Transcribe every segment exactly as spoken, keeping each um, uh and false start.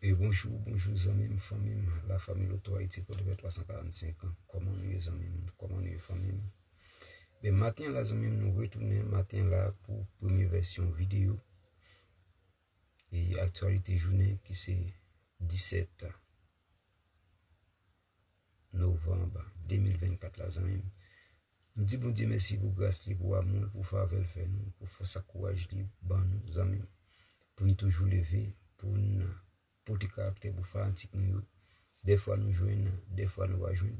E bonjou, bonjou zanmi m, fanmi m, la famille Loto Haïti Podepè twa san karannsenk. Kòman nou ye zanmi m? Kòman nou ye fanmi m? Ben, maten an la zanmi m, nou retounen maten an la pou premye vèsyon videyo e aktyalite jounen ki se disèt novanm de mil vennkat la zanmi m. Nou di Bondye mèsi pou gras li, pou amou l, pou favè l fè nou, pou fòs ak kouraj li ban nou zanmi m. Pou n toujou leve, pou n pote karaktè pou fanatik nou yo. Dèfwa nou jwenn, dèfwa nou pa jwenn.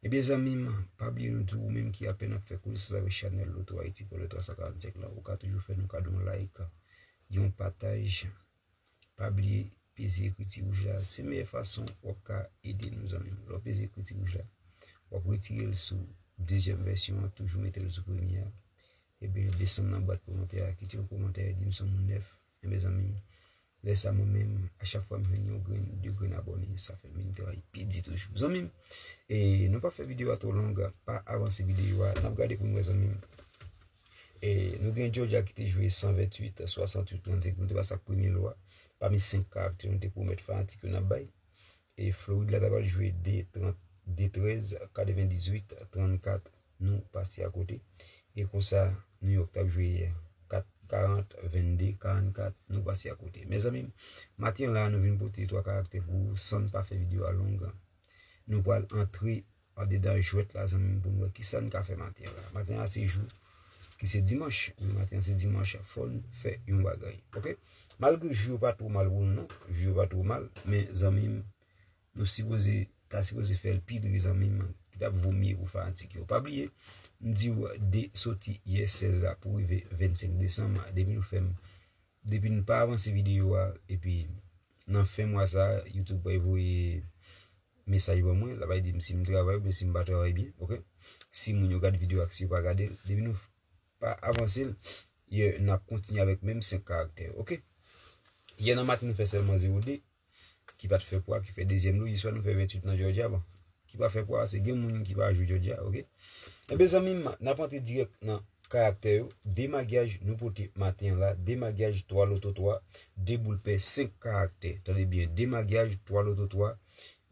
Ebyen zanmi m, pa bliye nou tou, ou menm ki apèn ap fè konesans avèk chanèl Loto Haïti pou le twa san karannsenk la, ou ka toujou fè nou kado yon like, yon pataj. Pa bliye peze ekriti wouj la, se meyè fason w ap ka ede nou zanmi m. Lè w peze ekriti wouj la, w ap retire l sou dezyèm vèsyon an, toujou mete l sou premye a. Ebyen, desann nan bwat kòmantè a, kite yon kòmantè, di m se yon moun nèf. Ebyen zanmi m, lè sa mwen menm, a chak fwa m jwenn yon grenn, de grenn abòne, sa fè m vin travay pi di toujou. Zanmi m, e nou p ap fè videyo a twò long, pa avanse videyo a, n ap gade pou n wè zanmi m. E nou gen Georgia ki te jwe san venntuit, swasanntuit, trannsenk, nou te pase ak premye lo a, pami senk karaktè nou te pwomèt fanatik yo n ap bay. E Florid la ta pral jwe de trant, de trèz, katrevendizuit, trannkat, nou pase akote. E konsa, New York t ap jwe kat, karant, vennde, karannkat, nou pase akote. Mezanmi, maten an la, nou vin pote twa karaktè pou ou, san n pa fè videyo a long. Nou pral antre andedan jwèt la, zanmi m, pou n wè kisa n ka fè maten an la. Maten an la, se jou ki se dimanch. Wi, maten an se dimanch, fò n fè yon bagay. Oke? Malgre jou yo pa twò mal pou nou, non. Jou yo pa twò mal, men zanmi m, nou sipoze, ta sipoze fè l pi dre zanmi m, ki t ap vo mye pou fanatik yo. Pa bliye, m di w de soti yè sèz la pou rive vennsenk desanm, depi nou fè m, depi n pa avanse videyo a, epi nan fen mwa sa, YouTube pral voye mesaj ban mwen, l ap di m si m travay oubyen si m pa travay byen, oke? Si moun yo gad videyo a, si yo pa gade l, depi nou pa avanse l, yè, n ap kontinye avèk menm senk karaktè, oke? Yè nan maten nou fè sèlman zewo de, ki pa t fè pwa, ki fè dezyèm lo, yè swa nou fè venntuit nan Georgia, bon, ki pa fè pwa, se gen moun ki pa jwe Georgia, oke? Ebyen, zanmi m, n ap antre dirèk nan karaktè yo. De magyaj nou pote maten an la, de magyaj twa loto twa, de boul pè senk karaktè. Tande byen, de magyaj twa loto twa,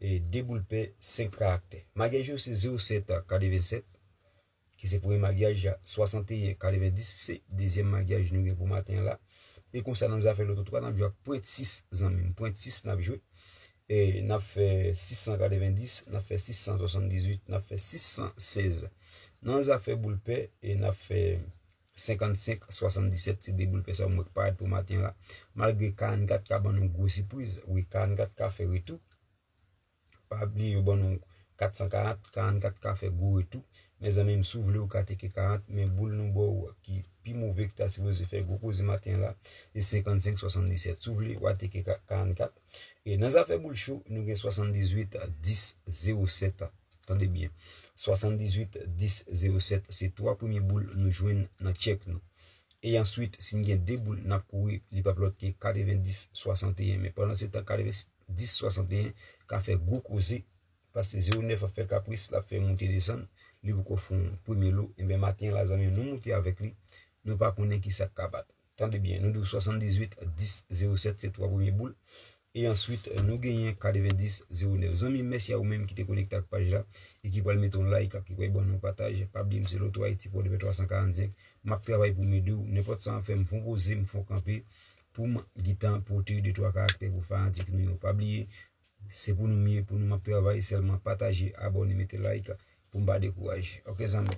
e de boul pè senk karaktè. Magyaj yo se zewo sèt a katrevennsèt, ki se premye magyaj, swasanteyen katrevendis, se dezyèm magyaj nou gen pou maten an la. E konsa nan zafè loto twa, n ap jwe ak pwent sis, zanmi m. Pwent sis n ap jwe. E n ap fè sis san katrevendis, n ap fè sis san swasanndizuit, n ap fè sis san sèz. Nan zafè boul pè, e n ap fè senkannsenk swasanndisèt, se de boul pè sa yo mwen k parèt pou maten an la. Malgre karannkat ka ban nou gwo sipriz, wi, karannkat ka fè retou. Pa bliye yo ban nou kat san karant, karannkat ka fè gwo retou. Mezanmi m, si w vle ou ka teke karant, men boul nou ba w ki pi move ki ta sipoze fè gwo koze maten an la, se senkannsenk swasanndisèt. Si w vle, w a teke ka-, karannkat. E nan zafè boul cho, nou gen swasanndizuit dis zewo sèt. Tande byen. Swasanndizuit dis zewo sèt, se twa premye boul nou jwenn nan tchèk nou. E answit, si n gen de boul n ap kouri, li p ap lòt ke katrevendis swasanteyen. Men pandan se tan, katrevendis swasanteyen ka fè gwo koze, paske zewo nèf ap fè kapris, l ap fè moute desann, li poko fè yon premye lo. Ebyen, maten an la, zanmi m, nou moute avèk li, nou pa konnen kisa k ka bat. Tande byen, nou di w swasanndizuit dis zewo sèt, se twa premye boul. E answit, nou genyen katrevendis zewo nèf. Zanmi m, mèsi a ou menm ki te konekte ak paj la e ki pral mete yon like, ki pral ban nou pataj. Pa bliye m se Loto Ayiti pou de twa san karannsenk. M ap travay pou m ede w. Nenpòt sa w ap fè, m fè yon poze, m fè yon kanpe pou m gentan pote de twa karaktè pou fanatik nou yo. Pa bliye, se pou nou m ye, pou nou m ap travay. Sèlman pataje, abòne, mete like pou m pa dekouraje. Oke, zanmi.